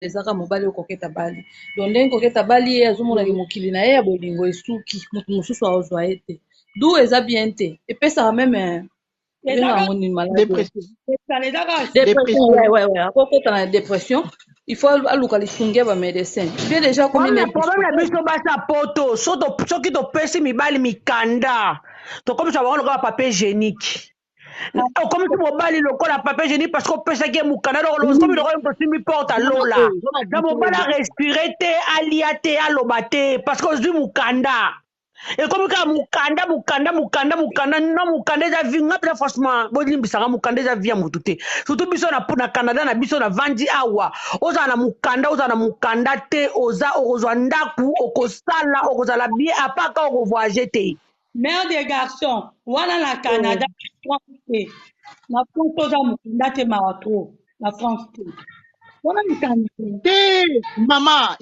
Ezaka mobali oyo Coquette abali. Donc ndenge Coquette abali ye, azomonaki mokili na ye ya bolingo esuki, moto mosusu azwa ye te. Du eza bien te, epesaka même yango nini, maladi. Dépression, ouais, akokota na dépression. Il faut aluka lisungi ya bamédecin bien déjà. Problème na biso basi ya Poto, soki topesi mibali mikanda, tokomisa bango lokola papier hygiénique. Okomisi mobali lokola papier hygiénique parce que opesaki ye mokanda. Okomi lokola tosimbi porte alola na mobali, arespire te, alia te, aloba te, parce que ozwi mokanda. Ekomi kaka mokanda, mokanda, mokanda, mokanda. No, mokanda eza vie. Nga mpenza, franchement, bolimbisanga, mokanda eza vie ya motu te, surtout biso na Canada. Na biso navandi awa, ozala na mokanda, ozala na mokanda te, oza okozwa ndako, okosala, okozala bien, apaka okovoyage te. Mère des garçons wana na Canada, France te. Na France oza mokanda te, mawa trop. Na France te, wana mikanda te, mama.